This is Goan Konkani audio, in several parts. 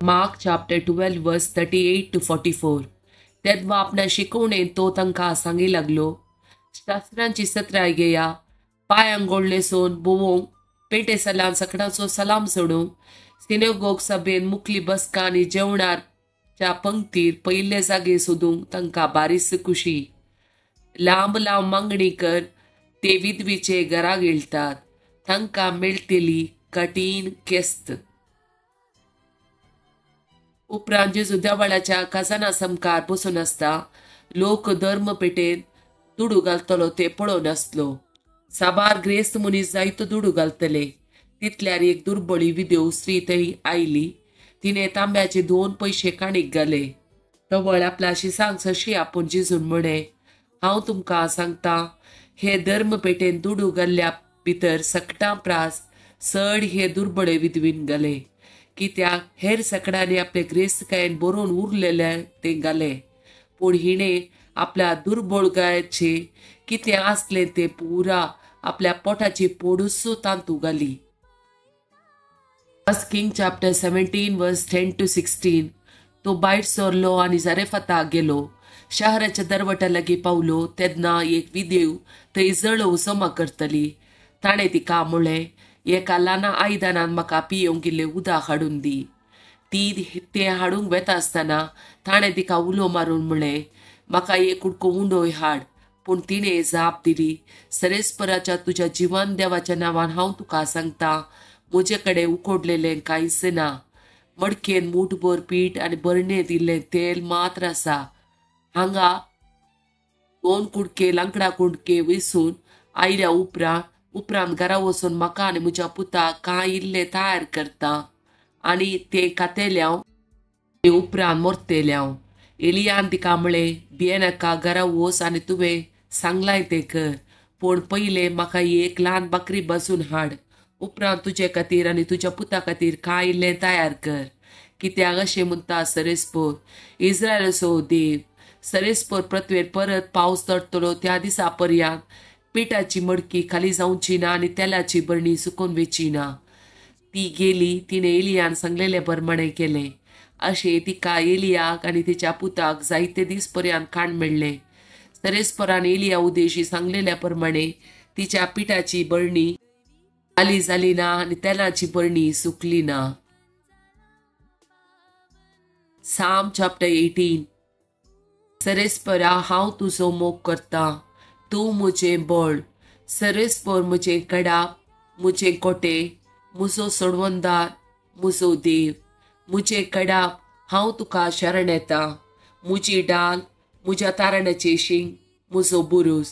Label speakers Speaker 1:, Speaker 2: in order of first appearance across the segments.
Speaker 1: Mark chapter 12 verse 38 to 44. तेदवा आपणा शिकवणेन तो तांकां सांगी लागलो, शास्त्रांची सत्राय घेया, पांय अंगोळले सोन भोवोंक पेटे सलाम सकडाचो सलाम सोडूंक सिनेगोग सभेन मुखली बसका आनी जेवणाच्या पंक्तीर पयले जागे सोदूंक तांकां बारीस खुशी. लांब लांब मागणी कर ते विधवीचे घरा गिळटात, तांकां मेळटली कठीण केस्त. उपरांत जेजू देवळाच्या खजाना सामकार बसून आसता. लोक धर्म पेटेन दुडू घालतलो ते पळोवन आसलो. साबार ग्रेस्त मनीस जायतो दुडू घालतले. तितल्यार एक दुर्बळी विदेव स्त्री थंय आयली. तिणें तांब्याचे 2 पयशे काणीक घाले. तवळ आपल्या शिसांक सशी आपूण जेजून म्हळें, हांव तुमकां सांगता, हे धर्म पेटेन दुडू घाल्ल्या भितर सकटां प्रास चड हे दुर्बळे विधवीन घाले. कित्याक हेर सकडांनी आपले ग्रेस्तकायेन बरोवन उरलेले तें घाले, पूण हिणें आपल्या दुर्बळगायेचे कितें आसलें तें पुरा आपल्या पोटाची पोडूस तांतू घाली. 1 King chapter 17 verse 10 to 16. तो भायर सरलो आनी जारेफाताक गेलो. शहराच्या दरवट्या लागीं पावलो तेन्ना एक विदेव थंय जळोव जमा करतली. ताणें तिका म्हळें, एका ल्हाना आयदनान म्हाका पियेवंक इल्लें उदक हाडून दी. ती तें हाडूंक वेता आसतना ताणें तिका उलो मारून म्हळें, म्हाका एक कुडको उंडोय हाड. पूण तिणें जाप दिली, सरेस्पराच्या तुज्या जिवन देवाच्या नांवान हांव तुका सांगता, म्हजे कडेन उकोडलेलें कांयच ना. मडकेन मूठभर पीठ आनी बरणेंत इल्लें तेल मात्र आसा. हांगा 2 कुडके लांकडा कुडके विसून आयल्या उपरांत घरा वचून म्हाका आनी म्हज्या पुताक कांय इल्लें तयार करता आनी तें खातेल्यांव उपरांत मरतेल्यांव. एलियान तिका म्हळें, भियेनाका, घरा वच आनी तुवें सांगलाय तें कर, पूण पयलें म्हाका एक ल्हान बकरी बसून हाड. उपरांत तुजे खातीर आनी तुज्या पुता खातीर कांय इल्लें तयार कर. कित्याक अशें म्हणटा सरेस्पोर, इस्रायलाचो देव, सरेस्पोर पृथ्वेर परत पावस चडटलो त्या दिसा पर्यंत पिठाची मडकी खाली जावची ना आनी तेलाची बरणी सुकून वेची ना. ती गेली. तिणें एलियान सांगलेले प्रमाणें केलें. अशें तिका एलियाक आनी तिच्या पुताक जायते दीस पर्यंत खाण मेळ्ळें. सरेस्परान एलिया उदेशी सांगलेल्या प्रमाणे तिच्या पिठाची बरणी खाली जाली ना आनी तेलाची बरणी सुकली ना. Psalm chapter 18. सरेस्परा, हांव तुजो मोग करता, तूं म्हजें बळ. सरेस्पर म्हजें कडाप, म्हजें कोटे, म्हजो सोडवणदार, म्हजो देव. म्हजें कडाप, हांव तुका शरण येता. म्हजी डाल, म्हज्या तारणाचें शींग, म्हजो बुरूज.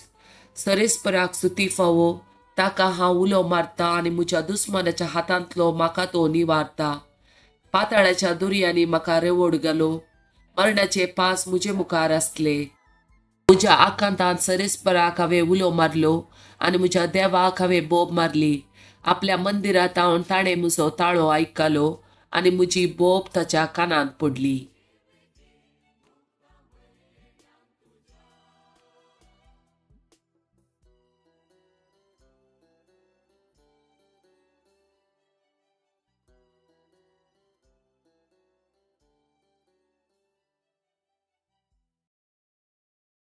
Speaker 1: सरेस्पराक स्तुती फावो, ताका हांव उलो मारता आनी म्हज्या दुस्मानाच्या हातांतलो म्हाका तो निवारता. पाताळाच्या दोरयांनी म्हाका रेवोड घालो, मरणाचे पास म्हजे मुखार आसले. म्हज्या आकांतान सरेस्पराक हांवें उलो मारलो आनी म्हज्या देवाक हांवें बोब मारली. आपल्या मंदिरांत ताणें म्हजो ताळो आयकलो आनी म्हजी बोब ताच्या कानांत पडली.